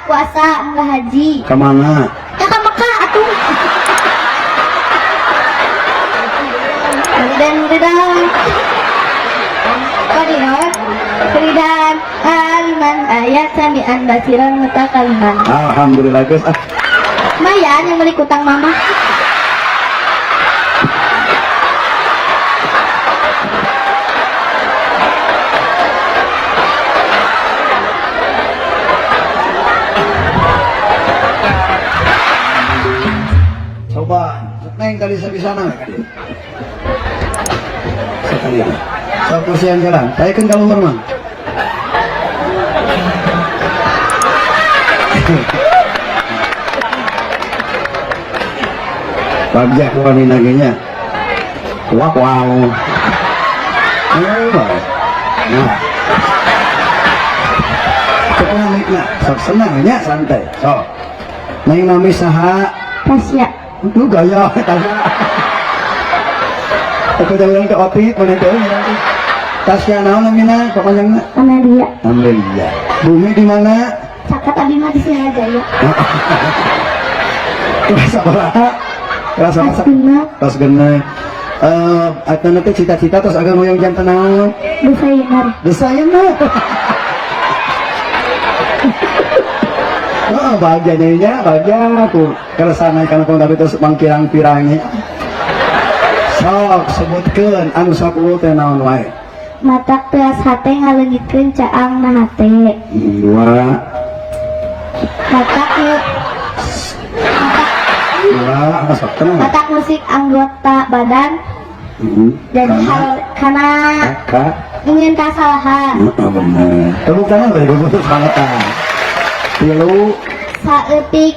Puasa, enggak haji. Kemana? Ya ka Mekah atuh. Dan ridang. Qadiran, Ridan, Aliman, ayat samian basiran mutakaliman. Alhamdulillah guys. Ah. Lumayan yang beli kutang mama. Coba, neng kali di sana kali. Sekali. Sok kursian jalan. Saya kan kalau mah. Bagja kuani nagenya. Wah wow. Nah. Coba mikna, sok senang nya santai. Sok. Neng nami saha? Tasya. Itu gaya Tasya. Aku jalan ke opi, mana teh nanti. Tasya naon namina pokoknya Amalia. Amalia. Bumi di mana? Caket abi mah di Singajaya. Kelas sabaraha? Kelas Kelas sabaraha? genep. Kelas genep. Eh, atau nanti cita-cita terus agak ngoyong jantan naon? Desainer. Desainer. Oh, bahagia nyanyinya, bahagia aku. Keresana karena kalau tapi terus mangkirang-pirangnya. Sok sebutkeun anu 10 teh naon wae. Matak teas hate ngaleungitkeun caang na hate. Dua, Matak dua, masuk tenang. matak musik anggota badan jadi hal karena Kak, ingin kasalahan. heeh bener. Tepuk tangan bari bagus banget. Tilu, Saeutik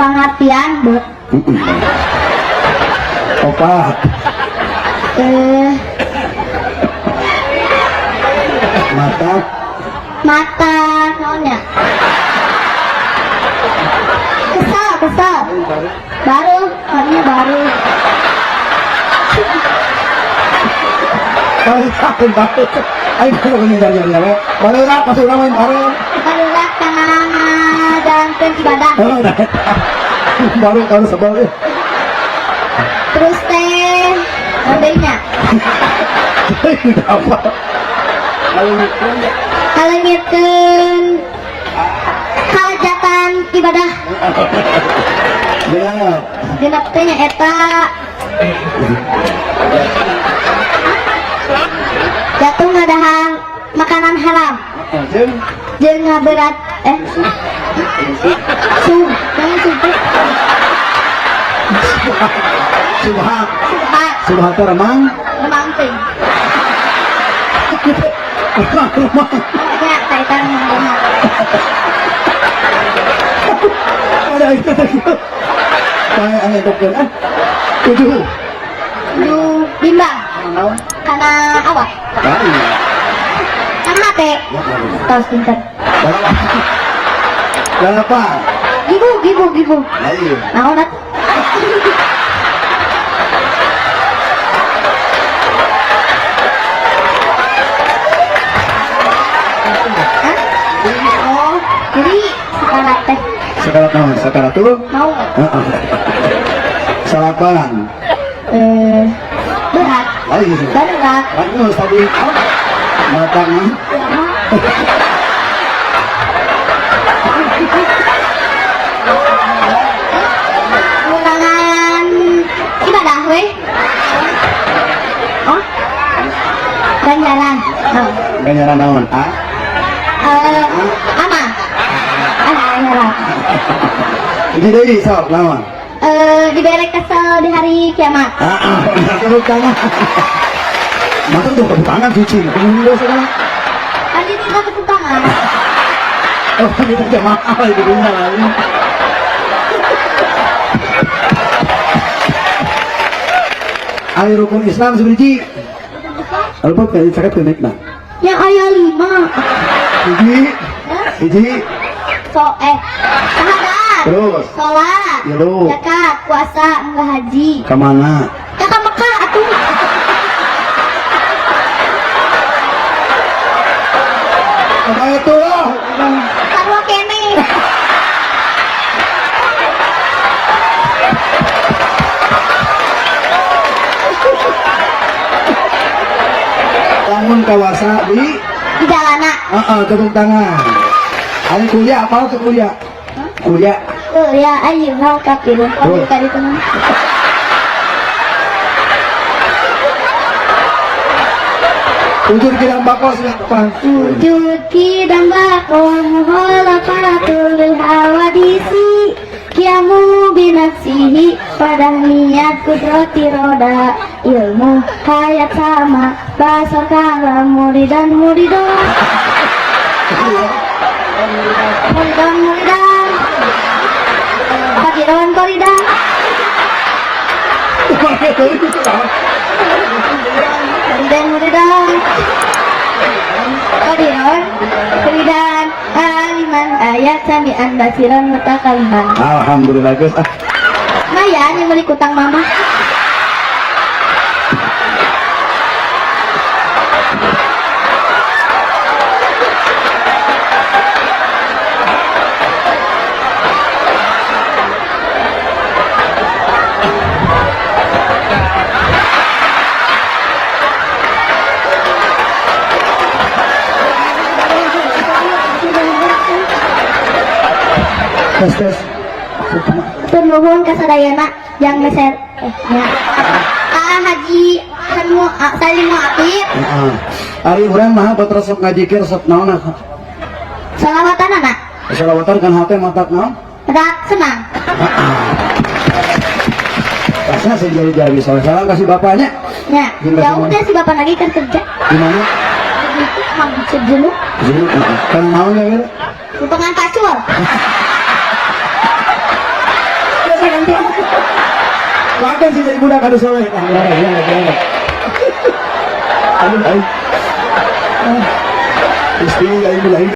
pangartian bot. Opat, mata, mata naonnya kesal kesal baru maknya baru baru takut baru. Ayo baru nyari nyari baru rak masuk ramen baru. Baru rak tangan jalankan ibadah. Oh, nah. Baru kalau sebel. Terus teh mobilnya. Apa? Ngaleungitkeun kalajatan ibadah. Genap. Genap teh nyaeta jatuh ngadahar makanan haram. Jeung jeung ngaberat sub jangan sub teh. Subhat. Subhat. Subhat teh remang. Remang teh. Remang remang. Ya kaitan remang. Ada itu tadi. Kayak aneh dokter ah. 7. Nu bimbang. Karena awak. Karena hate. Tos pinter. 8. Gibu gibu gibu. Ayo. Naon atuh? Hah? Oh, jadi sekarat teh. Sekarat naon? Sekarat tuh? Mau. Heeh. 8. Berat. Ayo. Berat. Bagus tadi. Matang. Ngurangan ibadah weh. Oh. Ganjaran. Oh. Ganjaran naon? A. Ama. Ah, ganjaran. Hiji deui sok naon? Dibere kesel di hari kiamat. Ah, tepuk tangan. Masa tuh tepuk tangan cuci. Enggak segala. Kan ini tidak tepuk tangan. Oh, kita jamaah lagi di lagi. Ari rukun Islam sebiji. Lupa kayak cakap ke nah. Yang ayah 5. Hiji. Hiji. So, syahadat. Terus. Sholat. Tilu. Zakat, puasa, enggak haji. Kemana? Ya ke Mekah atuh. Apa itu lah? Puasa di Di jalana. Heeh, tepuk tangan. Ari kuliah apa tuh kuliah? Kuliah. Oh ya ayyuhal kafirun. Oh, tadi teman. Ujur kidang bako sudah depan. Wujud kidang bako mukhalafatul lil hawadisi kiamu binafsihi pada niat kudrati roda ilmu hayat sama basar kalam muridan muridon muridan muridan kadiron koridan muridan muridan kadiron koridan aliman ayat samian basiron mutakaliman. Alhamdulillah guys. Ah, Maya yang beli kutang mama. Tes tes. Nuhun kasadayana yang meser ya. Ah Haji Sanu Salim Apip. Heeh. Ari urang mah batur sok ngajikir sok naon ah. Salawatan anak. Salawatan kan hate matak naon? Rak senang. Pasnya saya jadi jadi soleh. Salam kasih bapaknya. Ya, jauh deh si bapak lagi kan kerja. Di mana? Itu mang sejeluk. Sini. Kan naon ya gitu? Potongan pacul. Makan sih jadi budak aduh soleh. Aduh, aduh. Istri aing.